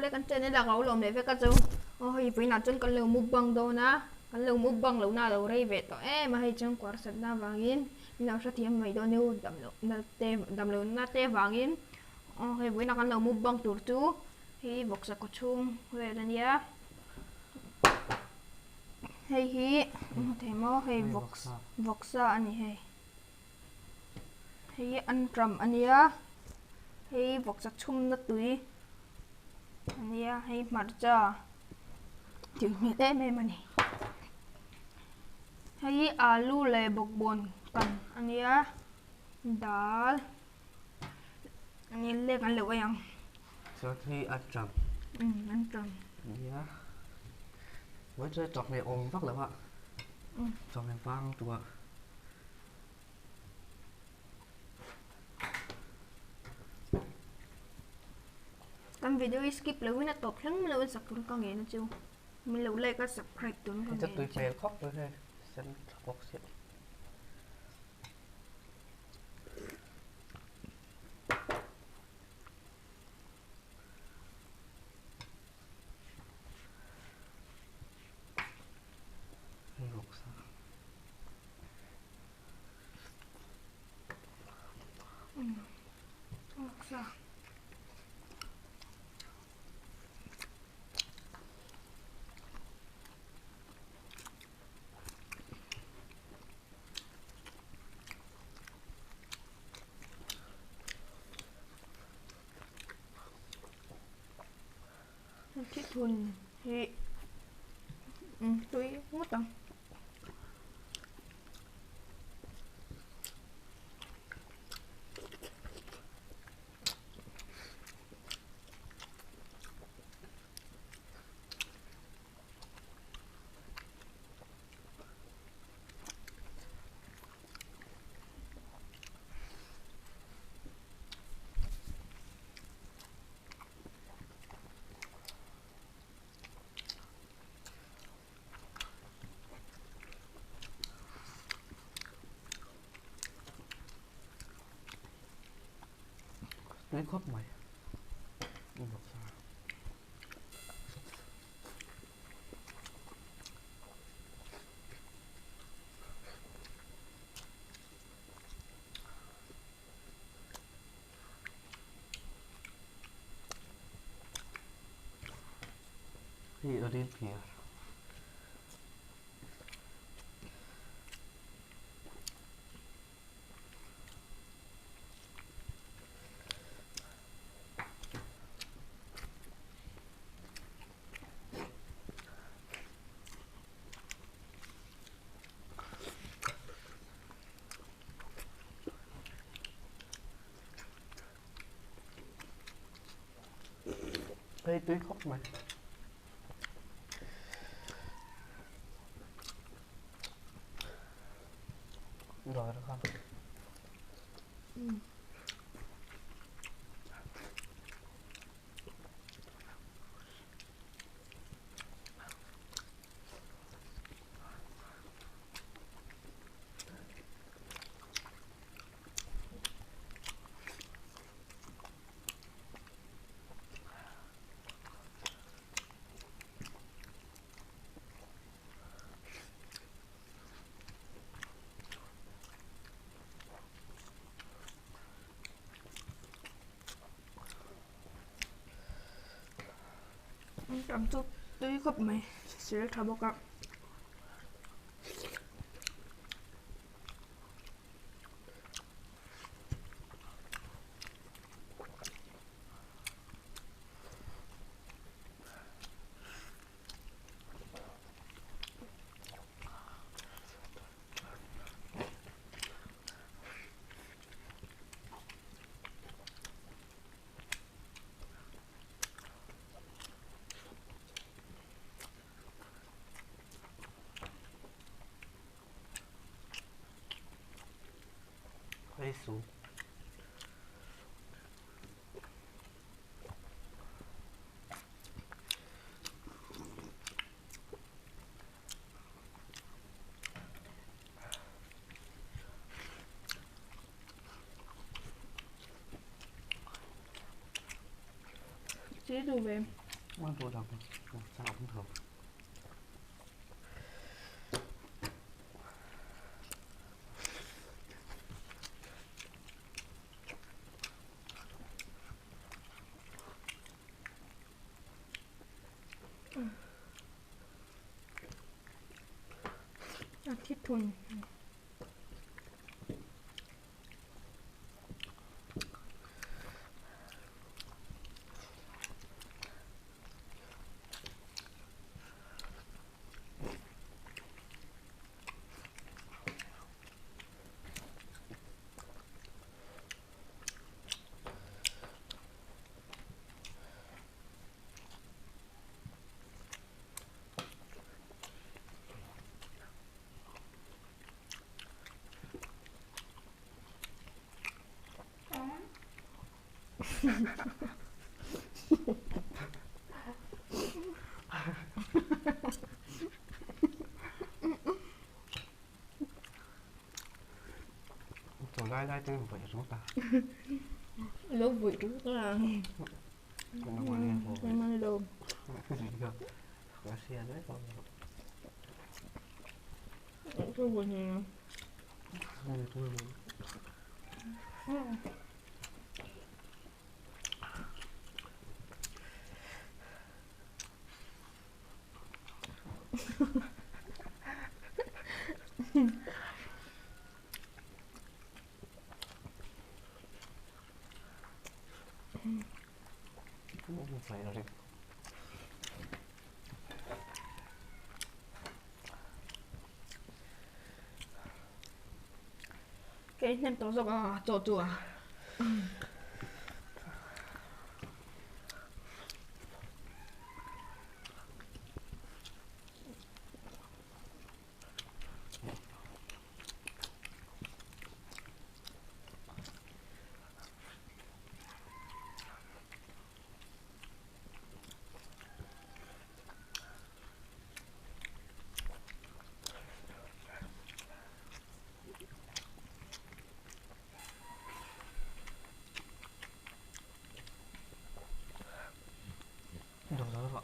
Awle kan channel ah ka lo lawm leh vek a chu aw hei vawiinah chuan kan lo mukbang dawn a kan lo mukbang lohna a lo rei ve tawh em a hei chuan kuar satna avangin min lo hrethiam mai dawn nia dam lohna te dam lohna te avangin aw hei vawiinah kan lo mukbang tur chu hei vawksa kaw chhung vel a nia hei hi hmu thei maw hei vawksa a ni hei. Hei hi anṭam a nia hei vawksa chhumna tui a nia hei hmarcha tih hmel em em a ni hei hi alu leh bawkbawn kan a nia dal a nia lek an lo ei ang. Chuan hei anṭam anṭam nia vawiin chu chawhmeh awm vak lo a chawhmeh vang tura. Kan video hi skip lo in a tawp thleng lo in sak tur ka ngen a chu min lo like a subscribe tur ka ngen tui hmel khawp mai hei sen tha bawk sia hei bawk sa. Thithun hi tui ngawt ang. Tui khawp mai. Hei a ril hmel. Hei tui khawp mai. Rồi được không? Ừ. Tam chu tui khawp mai sir tha bawk a. Hei su. Chi duh ve. Sao cũng được. A thi thun. Rồi lai lai tên vậy chúng ta. Lo vui tu ta. Memang lo. Kasihan đấy còn. Tôi buồn nhỉ. Tôi buồn. Phải rồi. Cái nem tố dọc à, tổ chùa. Đồ đó vợ.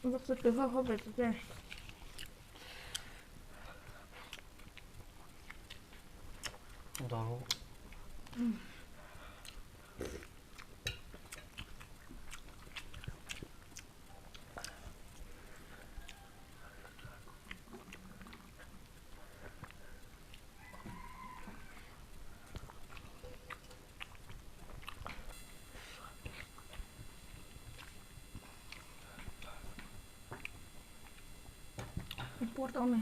Vắc từ không phải thế. Đó. Porta me.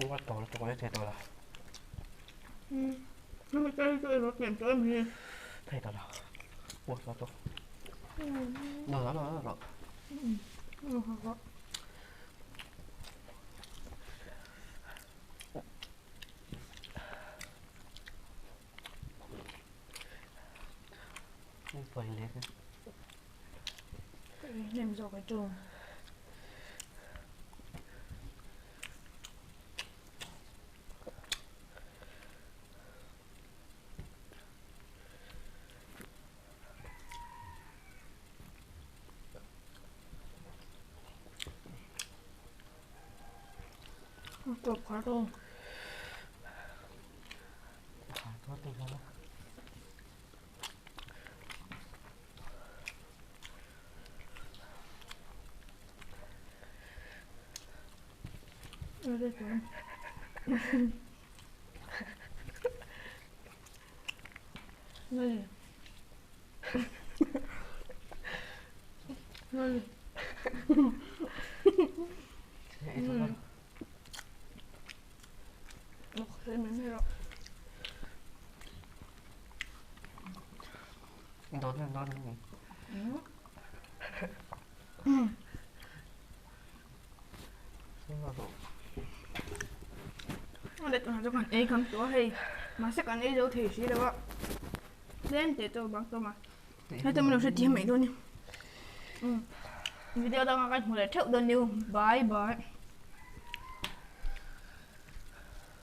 Quá to to thế to là. Nó mới chơi chơi nó kèm cho em hi. Thế to là. Quá to to. Lo lo lo lo. Nem zawk ai chu. Tawp khar tawh. Tunah chuan kan ei kham tawh a hei mahse kan ei zo thei si lo a tlem teh chu bang tawm a heta min lo hrethiam mai dawn a ni video dangah kan hmu leh theuh dawn nia bye bye.